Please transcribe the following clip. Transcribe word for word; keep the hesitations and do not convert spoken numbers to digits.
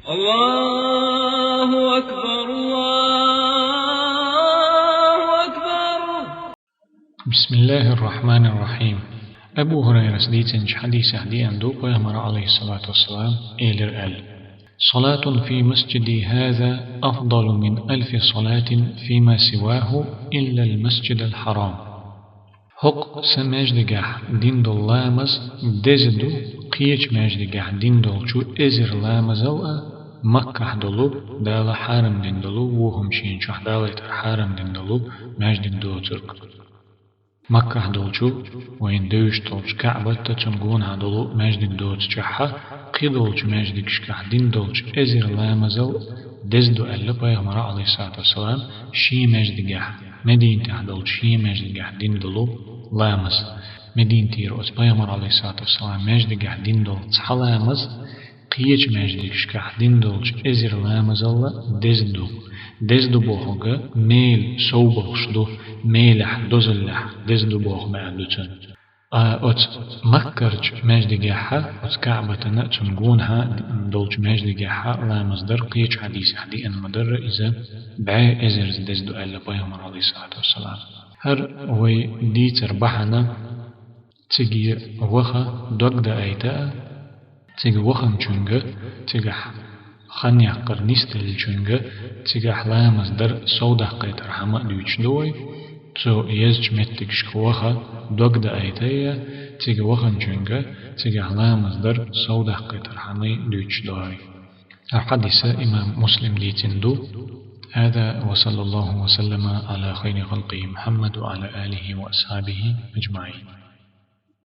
الله أكبر، الله أكبر. بسم الله الرحمن الرحيم. Абу Хурайрас дийцинчу хьадисехь деана ду, Пайхамара, алейхиссалату вассалам, элира аьлла: «صلاة في مسجدي هذا أفضل من ألف صلاة فيما سواه إلا المسجد الحرام». ХӀокху сан маьждигехь дина долу ламаз деза ду кхечу маьждигехь дина долчу эзар ламазал а, Маккахь долу, Дала хьарам дина долу, вукху хӀума шена чохь далийтар хьарам дина долу маьждиг доцург. Маккахь долчу, вайна девзаш долчу Каъбат а, цунна гонахь долу маьждиг доцучохь а, кхидолчу маьждигашкахь дина долчу эзар ламазал деза ду аьлла Пайхамара, алейхиссалату вассалам, шен маьждигехь, Мединатехь долчу шен маьждигехь дина долу ламаз. Мединатера оцу Пайхамара, алейхиссалату вассалам, маьждигехь дина долу цхьа ламаз кхечу маьждигашкахь дина долчу эзар ламазалла деза ду. Деза ду бохург мела совбалуш ду, мелехь, дозаллехь деза ду боху маьӀна ду цуьнан. А оцу Маккарчу маьждигехь а, оцу Каъбатана а, цунна гонахь долчу маьждигехь а ламаз дар кхечу хьадисехь деана ма-дарра иза, бӀе эзарза деза ду аьлла Пайхамара, алейхиссалату вассалам. ХӀара вай дийцар бахьана цига ваха дог даайта а, цига ваханчуьнга, цигахь хан яккхар нисделлачуьнга, цигахь ламаз дар совдаккхийтархьама а дуьйцуш ду вай. Цо езачу меттигашка ваха дог даайта а, цига ваханчуьнга, цигахь ламаз дар совдаккхийтархьама а дуьйцуш ду вай. ХӀара хьадис имам Муслим дийцина ду. هذا وصلى الله وسلم على خير خلقه محمد وعلى آله وأصحابه أجمعين.